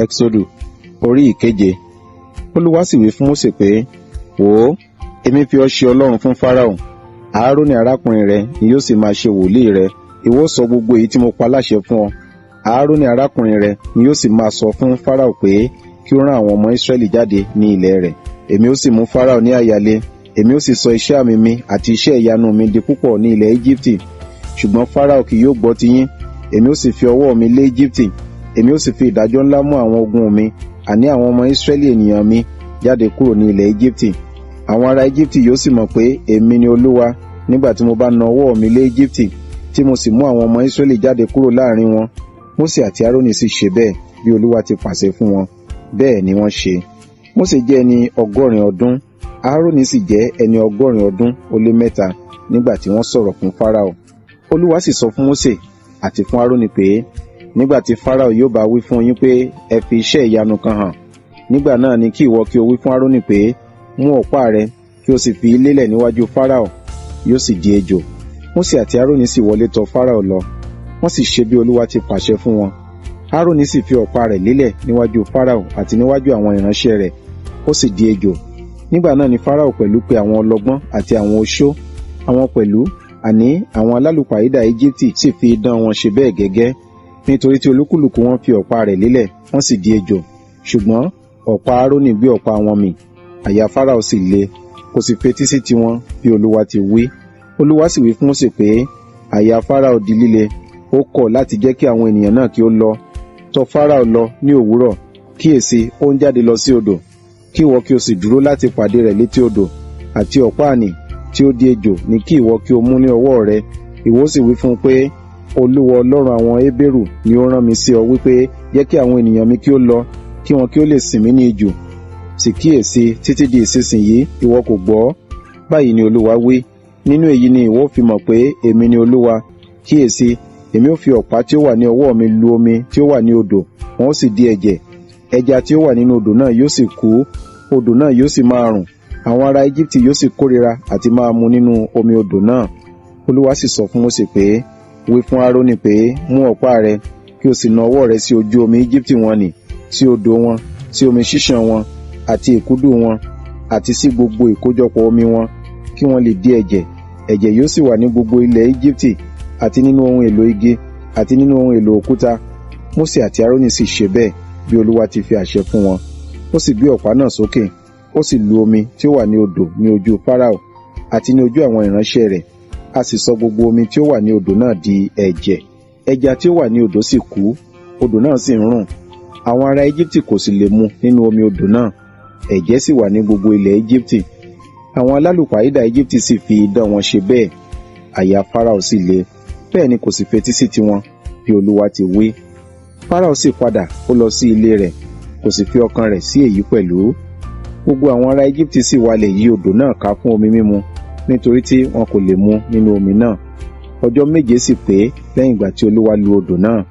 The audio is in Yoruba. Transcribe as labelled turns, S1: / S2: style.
S1: Ẹ́xódù orí ìkeje. Olúwa sì wí fún Mósè pé, Wò ó, èmi fi ọ́ ṣe Ọlọ́run fún Fáráò. Áárónì arákùnrin rẹ ni yóò sì máa ṣe wòlíì rẹ. Ìwọ ó sọ gbogbo èyí tí mo pa láṣẹ fún ọ. Áárónì arákùnrin rẹ ni yóò sì máa sọ fún Fáráò pé kí ó rán àwọn ọmọ Ísírẹ́lì jáde ní ilẹ̀ rẹ̀. Èmi ó sì mú Fáráò ní àyà le, èmi ó sì sọ iṣẹ́ àmì mi àti iṣẹ́ ìyanu mi di púpọ̀ ní ilẹ̀ Íjíbítì. Ṣùgbọ́n Fáráò kì yóò gbọ́ tiyín, èmi ó sì fi ọwọ́ mi lé Íjíbítì, èmi ó sì fi ìdájọ́ ńlá mú àwọn ogun mi, àní àwọn ọmọ Ísírẹ́lì ènìyàn mi, jáde kúrò ní ilẹ̀ Íjíbítì. Àwọn ará Íjíbítì yóò sì mọ̀ pé èmi ni Olúwa nígbà tí mo bá na ọwọ́ mi lé Íjíbítì, tí mo sì mú àwọn ọmọ Ísírẹ́lì jáde kúrò láàrin wọn. Mósè àti Árónì sì ṣe bẹ́ẹ̀ bí Olúwa ti pàṣẹ fún wọn. Bẹ́ẹ̀ ni wọ́n ṣe. Mósè jẹ́ ẹni 80 ọdún, Árónì sì jẹ́ ẹni 83 nígbà tí wọ́n sọ̀rọ̀ fún Fáráò. Olúwa sì sọ fún Mósè àti fún Árónì pé, nígbà tí Fáráò yóò bá wí fún yín pé ẹ fi iṣẹ́ ìyanu kan hàn, nígbà náà ni kí ìwọ kí o wí fún Árónì pé, mú ọ̀pá rẹ kí o sì fi í lélẹ̀ níwájú Fáráò, yóò sì di ejò. Mósè àti Árónì sì wọlé tọ̀ Fáráò lọ, wọ́n sì ṣe bí Olúwa ti pàṣẹ fún wọn. Árónì sì fi ọ̀pá rẹ̀ lélẹ̀ níwájú Fáráò àti níwájú àwọn ìránṣẹ́ rẹ̀, ó sì di ejò. Nígbà náà ni Fáráò pẹ̀lú pe àwọn ọlọ́gbọ́n àti àwọn oṣó, àwọn pẹ̀lú, àní àwọn alálùpàídà Íjíbítì sì fi idán wọn ṣe bẹ́ẹ̀ gẹ́gẹ́. Nítorí tí olúkúlùkù wọn fi ọ̀pá rẹ̀ lélẹ̀, wọ́n sì di ejò. Ṣùgbọ́n ọ̀pá Árónì gbé ọ̀pá wọn mì. Àyà Fáráò sì le, kò sì fetí sí tiwọn bí Olúwa ti wí. Olúwa sì wí fún Mósè pé, àyà Fáráò di líle, ó kọ̀ láti jẹ́ kí àwọn ènìyàn náà kí ó lọ. Tọ̀ Fáráò lọ ní òwúrọ̀, kíyèsí, ó ń jáde lọ sí odò. Kí ìwọ kí o sì dúró láti pàdé rẹ̀ létí odò, àti ọ̀pá àní tí ó di ejò ni kí ìwọ kí o mú ní ọwọ́ rẹ. Ìwọ sì wí fún un pé, Olúwa Ọlọ́run àwọn Hébérù ni ó rán mi sí ọ wípé, jẹ́ kí àwọn ènìyàn mi kí ó lọ, kí wọn kí ó lè sìn mí ní ijù. Sì kíyèsí, títí di ìsinsìnyí ìwọ kò gbọ́. Báyìí ni Olúwa wí, nínú èyí ni ìwọ fi mọ̀ pé èmi ni Olúwa. Kíyèsí, èmi ó fi ọ̀pá tí ó wà ní ọwọ́ mi lu omi tí ó wà ní odò, wọn ó sì di ẹ̀jẹ̀. Ẹja tí ó wà nínú odò náà yóò sì kú, odò náà yóò sì máa rùn. Àwọn ará Íjíbítì yóò sì kórìíra àti máa mu nínú omi odò náà. Olúwa sì sọ fún Mósè pé, wí fún Árónì pé, mú ọ̀pá rẹ, kí o sì na ọwọ́ rẹ sí ojú omi Íjíbítì wọn nì, sí odò wọn, sí omi ṣíṣàn wọn, àti ìkúdù wọn, àti sí gbogbo ìkójọpọ̀ omi wọn, kí wọ́n lè di ẹ̀jẹ̀. Ẹ̀jẹ̀ yóò sì wà ní gbogbo ilẹ̀ Íjíbítì, àti nínú ohun èlò igi, àti nínú ohun èlò òkúta. Mósè àti Árónì sì ṣe bẹ́ẹ̀ bí Olúwa ti fi àṣẹ fún wọn. Ó sì gbé ọ̀pá náà sókè, ó sì lu omi tí ó wà ní odò ní ojú Fáráò àti ní ojú àwọn ìránṣẹ́ rẹ̀. A sì sọ gbogbo omi tí ó wà ní odò náà di ẹ̀jẹ̀. Ẹja tí ó wà ní odò sì kú, odò náà sì ń rùn. Àwọn ará Íjíbítì kò sì lè mu nínú omi odò náà. Ẹ̀jẹ̀ sì wà ní gbogbo ilẹ̀ Íjíbítì. Àwọn alálùpàídà Íjíbítì sì fi idán wọn ṣe bẹ́ẹ̀. Àyà Fáráò sì le, bẹ́ẹ̀ ni kò sì fetí sí tiwọn bí Olúwa ti wí. Fáráò sì padà, ó lọ sí ilé rẹ̀, kò sì fi ọkàn rẹ̀ sí èyí pẹ̀lú. Gbogbo àwọn ará Íjíbítì sì walẹ̀ yí odò náà ká fún omi mímu, nítorí tí wọn kò lè mu nínú omi náà. Ọjọ́ 7 sì pé lẹ́yìn ìgbà tí Olúwa lu odò náà.